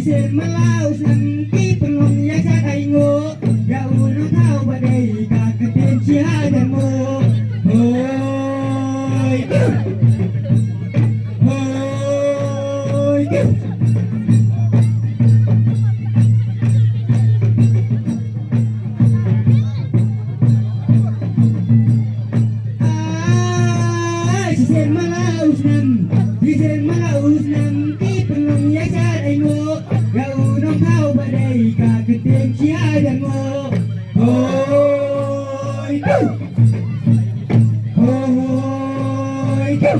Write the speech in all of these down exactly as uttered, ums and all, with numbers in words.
Sien mala u snem ki pynlong ïa ka dei nguh. Ïa u nongthaw ba dei ka ktien shi hajar nguh. Hoi kiu. Hoi kiu. Ah, shisien mala u snem, shisien mala u snem, ki pynlong ïa ka dei nguh, ïa u nongthaw ba dei ka ktien shi hajar nguh. Hoi kiu. Hoi kiu.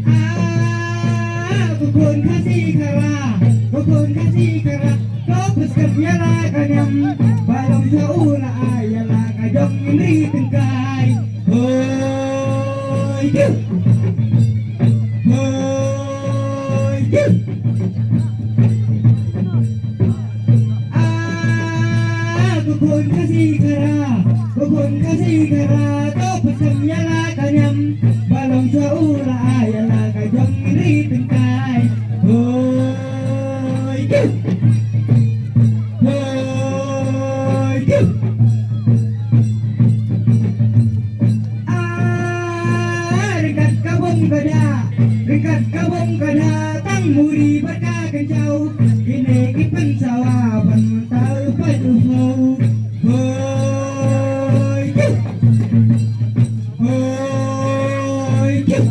Ah, ko khun Khasi Khara, ko khun Khasi Khara, to pynskhem ïa la ka niam, ba long sha u la ai ïa la ka jong Henry Tyngkai. Hoi kiu. Hoi kiu. Ah, ko khun Khasi Khara, ko khun Khasi Khara, to pynskhem ïa la ka niam, ba long sha u la ai ïa la ka jong Henry Tyngkai. Hoi kiu. Hoi kiu. Ah, ryngkat ka bong ka da, ryngkat ka bong ka da, tang muri bad ka kynjaw. Kine ki pynsawa ban tau pat u hau. Hoi kiu. Hoi kiu.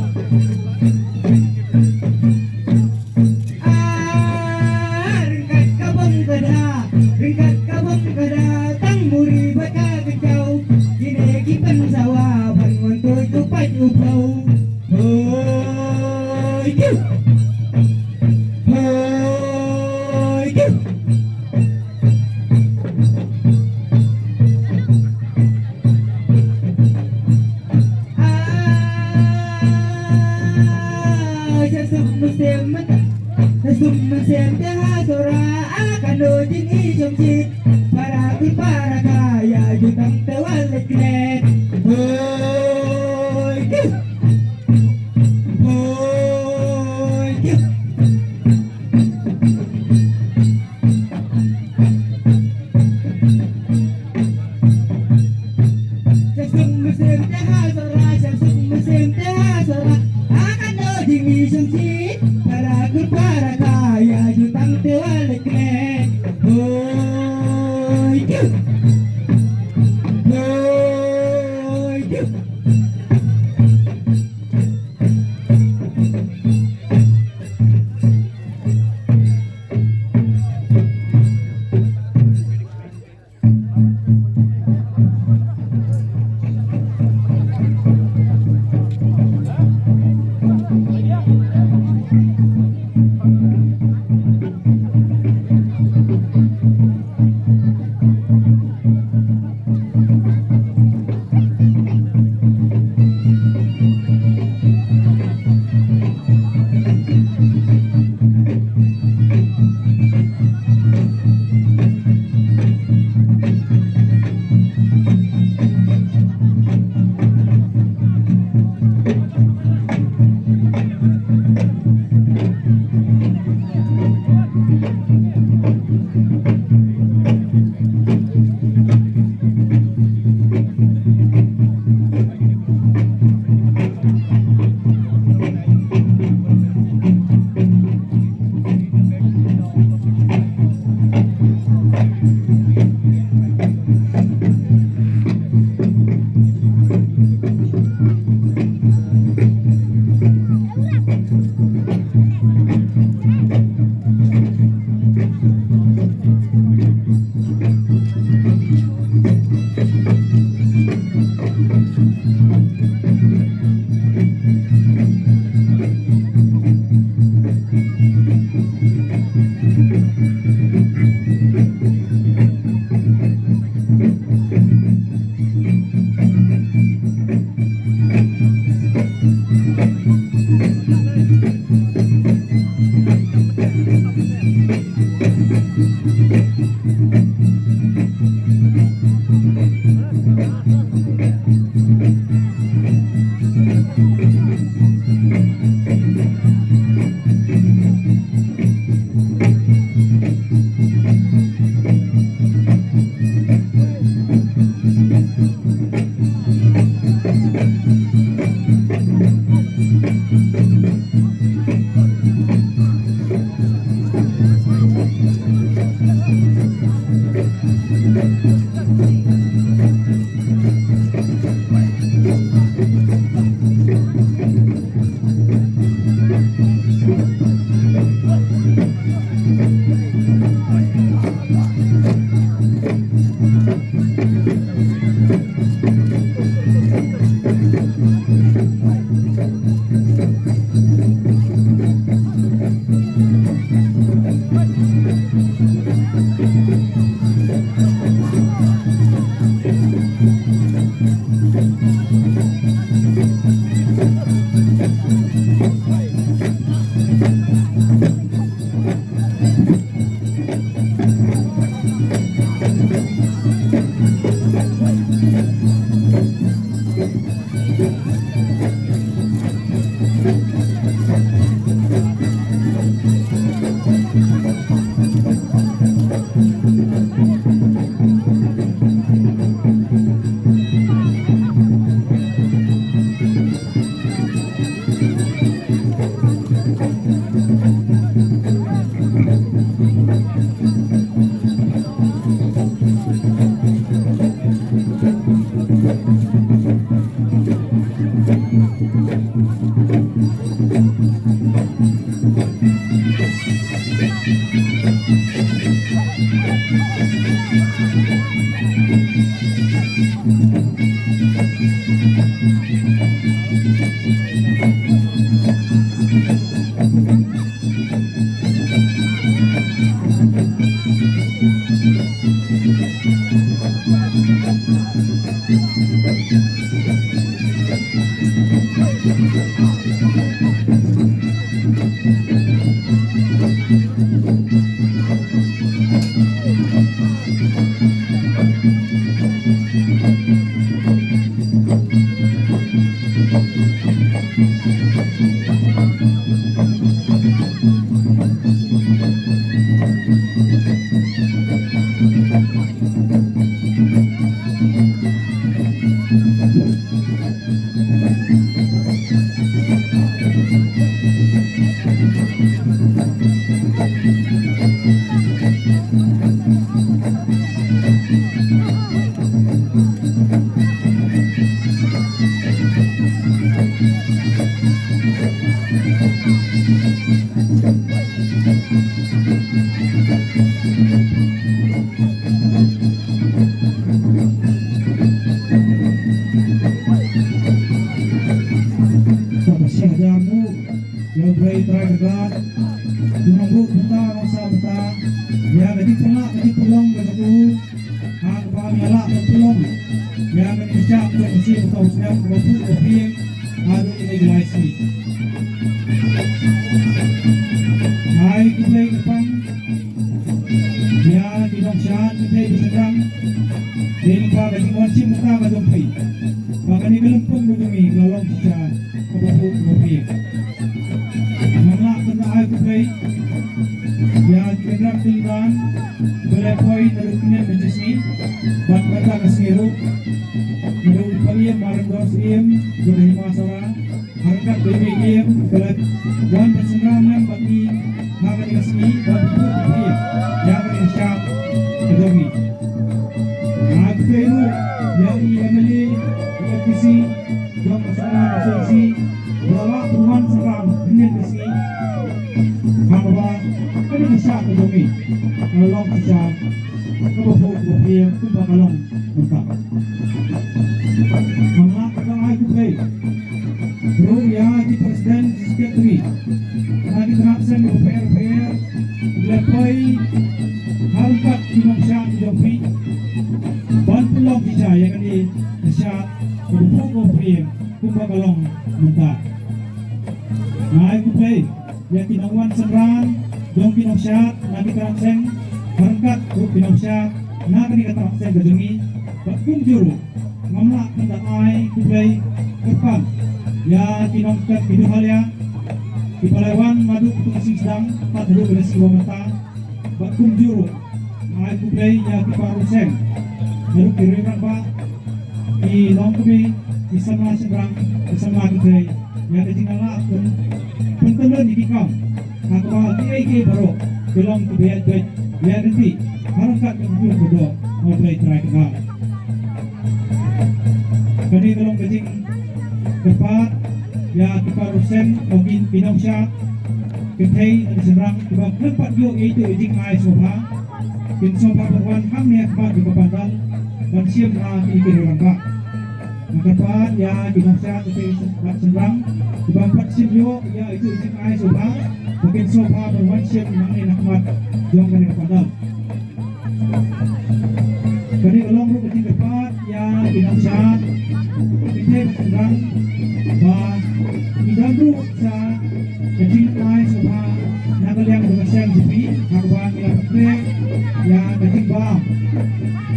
Sa pyrshah ïa u, ïa u Blei Trai Kynrad, u nongbuh bynta, nongsaw bynta, ïa ka jingpynlah, ka jingpynlong, ka jong u, ha kaba ngi la lah ban pynlong ïa kane ka shap jong ka Khasi Bynta U Snem kaba phuh kaba phieng haduh kine ki lai sngi. Ai khublei kyrpang ïa ki nongshad, ki kynthei, ki shynrang, lyngba ka jingwan shim bynta ka jong phi, ba kane ka lympung ka jong ngi ka long shisha kaba phuh kaba phieng. Nga lah ban ai khublei ïa ki kynrad kyndan ba la poi naduh kynne mynta ka sngi bad mynta ka sngi ruh, naduh u Paiem Marangor Syiem jong ka Hima Sohra, ha ryngkat bad i Paiem ba la wan ban synran lang bad ngi ha kane ka sngi ban pynphuh pynphieng ïa kane ka shap ka jong ngi. Nga ai khublei ruh ïa i M L A, i M D C, jong ka Sohra Constituency, ba la lah ban wan synran hynnin ka sngi. Ha kaba kane ka shap ka jong ngi ka long shisha kaba phuh kaba phieng kumba ka long mynta. Nga lah ban ai khublei ruh ïa ki president, secretary na ki tnat seng bapher bapher, ki la poi ha ryngkat ki nongshad ki jong phi ban pynlong shisha ïa kane ka shap kaba phuh kaba phieng kumba ka long mynta. Nga ai khublei ïa ki nongwan synran jong ki nongshad na ki tnat seng, ha ryngkat ruh ki nongshad na kane ka tnat seng ka jong ngi, bad kumjuh ruh ngam lah ban da ai khublei kyrpang ïa ki nongtep ki duh halia kiba la wan naduh katto ka sngi sdang tad haduh kane ka sngi ba mynta. Bad kumjuh ruh nga ai khublei ïa ki para riew seng, naduh ki riew rangbah, ki longkmie, ki samla shynrang, ki samla kynthei, ïa ka jingïalah pyn, pyntyllun ïa ki kam ha kaba kiei kiei baroh ki long kiba ïaid beit ïaid ryntih Harum kat ka kyrpad ka doh, nga Blei Trai ka. Kane ka long ka jingkyrpad ïa ki para seng, ki, ki nongshad, kynthei, ki shynrang, kiba khlem pat ïoh ïa ito i jingai sngewbha, kin sngewbha ban wan hangne ha khmat jong ka pandal ban shim na kine ki rangbah. Nga kyrpad ïa ki nongshad, kynthei bad shynrang kiba ym pat shym ïoh ïa ito i jingai sngewbha, ba kin sngewbha ban wan shim nangne na khmat jong kane ka pandal. Kane ka long ruh ka jingkyrpad ïa ki nongshad, kynthei bad shynrang, ba ki don ruh sa ka jingai sngewbha na ka liang jong ka seng jong phi, ha kaba ngi la pynkhreh ïa ka jingbam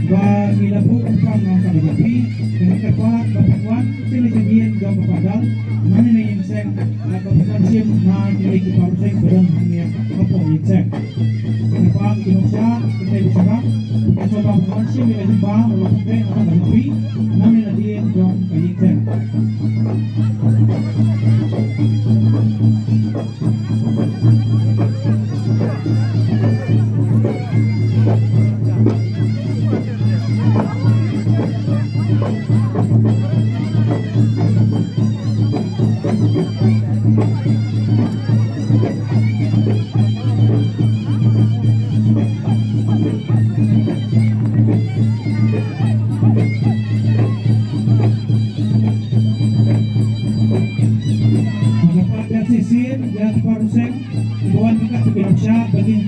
ba ngi la buh kyrpang na ka bynta jong phi. Kane ka kyrpad ba phin wan sha ïing sha ïing jong ka pandal, nangne na ïing seng, bad ba phin wan shim na kine ki para seng ba don hangne hapoh ïing seng. Kyrpad ki nongshad, kynthei bad shynrang, ki sngewbha ban wan shim ïa ka jingbam ba la pynkhreh na ka bynta jong phi, nangne na dien jong ka ïing seng. Nga kyrpad ïa shisien ïa ki para seng kiba wan ryngkat bad ki nongshad ba kin,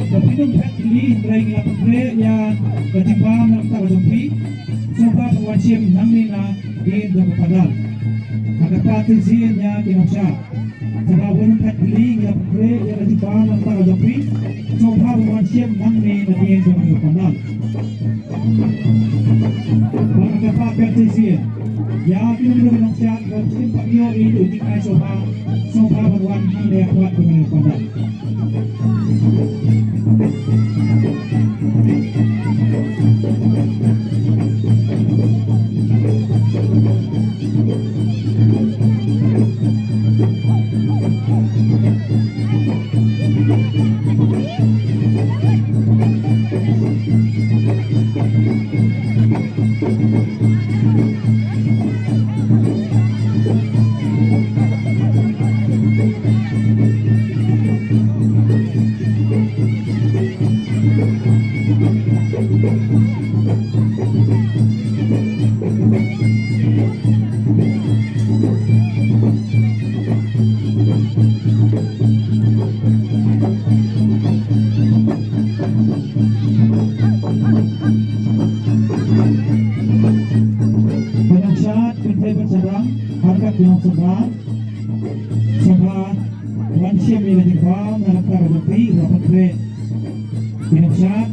ba phin ym phet khlieh hynrei ngi la pynkhreh ïa ka jingbam na ka bynta jong phi. Sngewbha ban wan shim nangne na dien jong ka pandal. Nga kyrpad shisien ïa ki nongshad. Sngewbha ban ym phet khlieh, ngi la pynkhreh ïa ka jingbam na ka bynta jong phi. Sngewbha ban wan shim nangne na dien jong ka pandal. Bad nga kyrpad shisien ïa kino kino ki nongshad ba kim pat ïoh ïa ito i jingai sngewbha, sngewbha ban wan hangne ha khmat jong ka pandal. Ki nongshad, kynthei bad shynrang, ha ryngkat ki nongsynran, sngewbha wan shim ïa ka jingbam na ka bynta jong phi, la pynkhreh. Ki nongshad,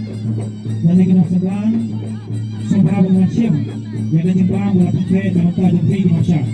lane ki nongsynran, sngewbha ban wan shim ïa ka jingbam ba la pynkhreh na ka bynta jong phi ki nongshad.